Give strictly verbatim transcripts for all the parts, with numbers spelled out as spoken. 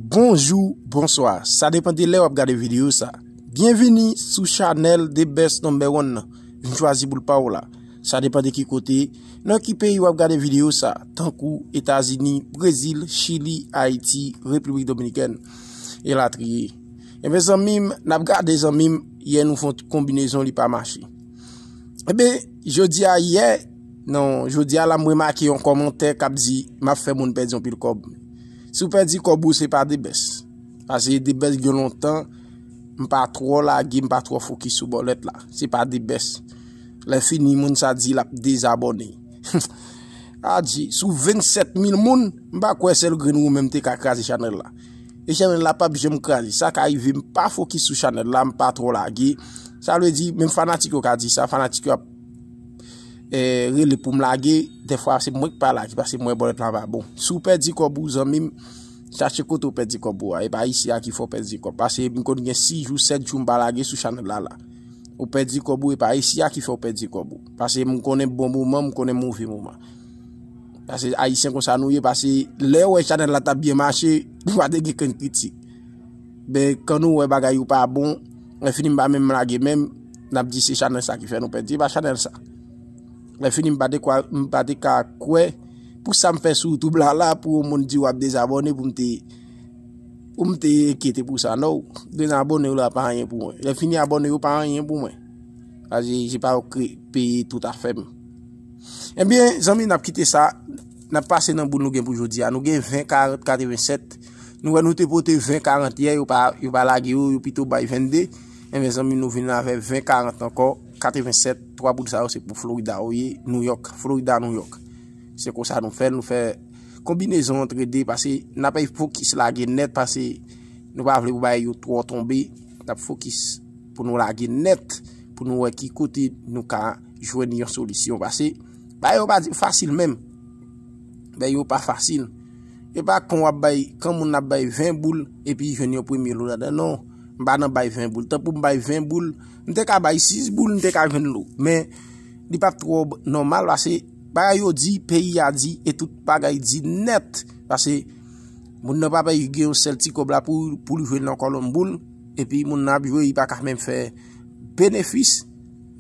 Bonjou, bonswa. Sa depann de lè w ap gade videyo sa. Byenvini sou chanèl The Best Number One nan. Vin chwazi boul pa w la. Sa depann de ki kote, nan ki peyi w ap gade videyo sa, tankou Etazini, Brezil, Chili, Ayiti, Repiblik Dominikèn, elatriye. Ebyen, zanmi m, n ap gade, zanmi m, yè nou fè yon konbinezon, li pa mache. Ebyen, jodi a yè, non, jodi a la, m remake yon kòmantè k ap di, "M ap fè moun pèdi yon pil kòb." Si w pèdi kòb ou, se pa The Best. Paske The Best gen lontan, m pa twò lage, m pa twò fokis sou bòlèt la. Se pa The Best. Lè fini, moun sa di l ap dezabòne. A di, sou vennsèt mil moun, m pa kwè sèl grenn ou menm te ka kraze chanèl la. E chanèl la p ap janm kraze. Sa ka rive, m pa fokis sou chanèl la, m pa twò lage. Sa vle di, menm fanatik yo ka di sa, fanatik yo ap, eh, rele pou m lage. Dèfwa, se mwen ki pa lage, paske mwen bòlèt la pa bon. Si w pèdi kòb ou, zanmi m, chache kote w pèdi kòb ou a. E pa isi a ki fè w pèdi kòb. Paske m konn gen sis jou, sèt jou m pa lage sou chanèl la la. Ou pèdi kòb ou, e pa isi a ki fè w pèdi kòb ou. Paske m konnen bon moman, m konnen move moman. Paske ayisyen konsa nou ye, paske lè w wè chanèl la t ap byen mache, nou pa te gen kenn kritik. Men, kan nou wè bagay yo pa bon, lè fini m pa menm lage menm, n ap di se chanèl sa ki fè nou pèdi, e pa chanèl sa. Lè fini m pa te kwa, m pa te ka kwè, pou sa m fè sou YouTube la la, pou yon moun di w ap dezabòne, pou m te, pou m te enkyete pou sa. Non, dezabòne yo la pa anyen pou mwen. Lè fini abòne yo pa anyen pou mwen. Paske se pa yo ki peye tout afè m. Ebyen, zanmi, n ap kite sa. N ap pase nan boul nou gen pou jodi a. Nou gen ven, karant, katrevennsèt. Nou wè nou te pote ven, karant yè, yo pa, yo pa lage yo, yo pito bay vennde. Ebyen, zanmi, nou vin avè ven, karant ankò, katrevennsèt. Twa boul sa yo, se pou Florida yo ye, New York. Florida, New York. Se konsa nou fè, nou fè konbinezon antre de, paske n ap fokis lage nèt, paske nou pa vle pou bagay yo twò tonbe. N ap fokis pou nou lage nèt, pou nou wè ki kote nou ka jwenn yon solisyon. Paske bagay yo pa di fasil menm. Bagay yo pa fasil. E pa kan w ap bay, kan moun ap bay ven boul, epi jwenn yon premye lo ladan, non. M pa nan bay ven boul. Tan pou m bay ven boul, m te ka bay sis boul, m te ka jwenn lo. Men, li p ap twò nòmal, paske bagay yo di, peyi a di, e tout bagay di nèt. Paske moun nan pa bay gen yon sèl ti kòb la pou, pou li jwenn nan kòlonn boul, epi moun nan ap jwe, li pa ka menm fè benefis.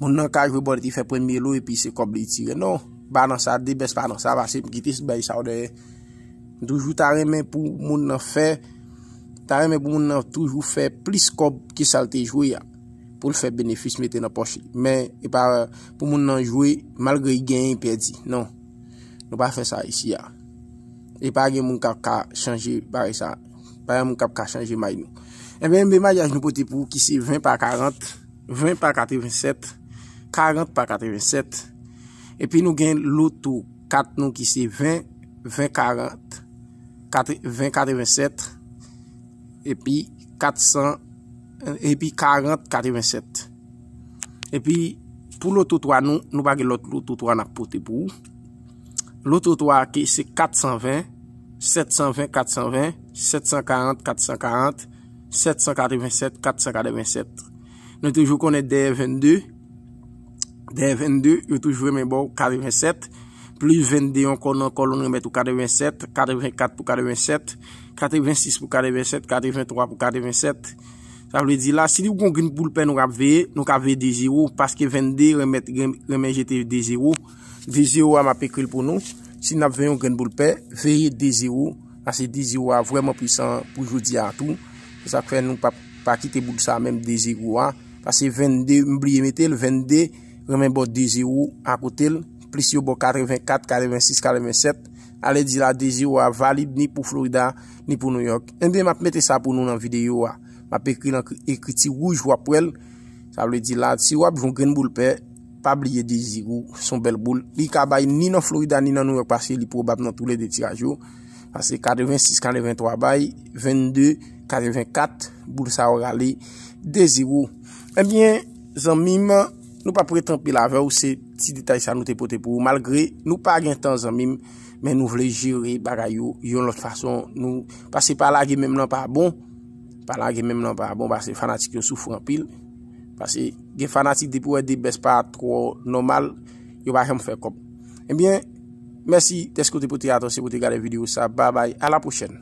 Moun nan ka jwe bòlèt, li fè premye lo, epi se kòb li tire. Non, pa nan sa, The Best pa nan sa, paske m kite bay sa yo dèyè. M toujou ta renmen pou moun nan fè, ta renmen pou moun nan toujou fè plis kòb ke sa l te jwe a, pou l fè benefis mete nan pòch li. Men, e pa pou moun nan jwe, malgre li genyen, li pèdi. Non. Nou pa fè sa isi a. E pa gen moun k ap ka chanje bagay sa. Pa gen moun k ap ka chanje may nou. Ebyen, men maryaj nou pote pou ou ki se ven pa karant, ven pa katrevennsèt, karant pa katrevennsèt. Epi nou gen loto kat nou ki se ven, ven karant, katre-, ven katrevennsèt, epi kat san, epi karant katrevennsèt. Epi pou loto twa nou, nou pa gen lòt loto twa n ap pote pou ou. Loto twa ke se kat san ven, sèt san ven, kat san ven, sèt san karant, kat san karant, sèt san katrevennsèt, kat san katrevennsèt. Nou toujou konnen dèyè vennde, dèyè vennde, yo toujou renmen ba w katrevennsèt, plis vennde ankò nan kòlonn remèt ou katrevennsèt, katrevenkat pou katrevennsèt, katrevensis pou katrevennsèt, katreventwa pou katrevennsèt. Sa vle di la, si nou gon grenn boul pè nou k ap veye, nou ka veye de zewo, paske vennde renmèt, renmen jete de zewo. De zewo a, m ap ekri l pou nou. Si n ap veye yon grenn boul pè, veye de zewo. Paske de zewo a vrèman pwisan pou jodi a tou. Se sa k fè nou pa, pa kite boul sa menm de zewo a. Paske vennde, m bliye mete l, vennde renmen ba w de zewo akote l, plis yo ba w katrevenkat, katrevensis, katrevennsèt. Ale di la de zewo a valid ni pou Florida, ni pou New York. Ebyen, m ap mete sa pou nou nan videyo a. M ap ekri l an kri-, ekriti wouj, w ap wè l. Sa vle di la, si w ap jwe yon grenn boul pè, pa bliye de zewo, se yon bèl boul. Li ka bay ni nan Florida, ni nan New York, paske li pwobab nan toulede tiraj yo. Paske katrevensis, katreventwa bay, vennde, katrevenkat, boul sa yo rale de zewo. Ebyen, zanmi m, nou p ap ret anpil avè w, se ti detay sa nou te pote pou ou. Malgre nou pa gen tan, zanmi m, men nou vle jere bagay yo yon lòt fason. Nou, paske pa lage menm nan pa bon. Pa lage menm nan pa bon, paske fanatik yo soufri anpil. Paske gen fanatik depi w wè The Best pa twò nòmal, yo pa janm fè kòb. Ebyen, mèsi dèske w te pote atansyon pou w te gade videyo sa. Babay, a la pwochèn.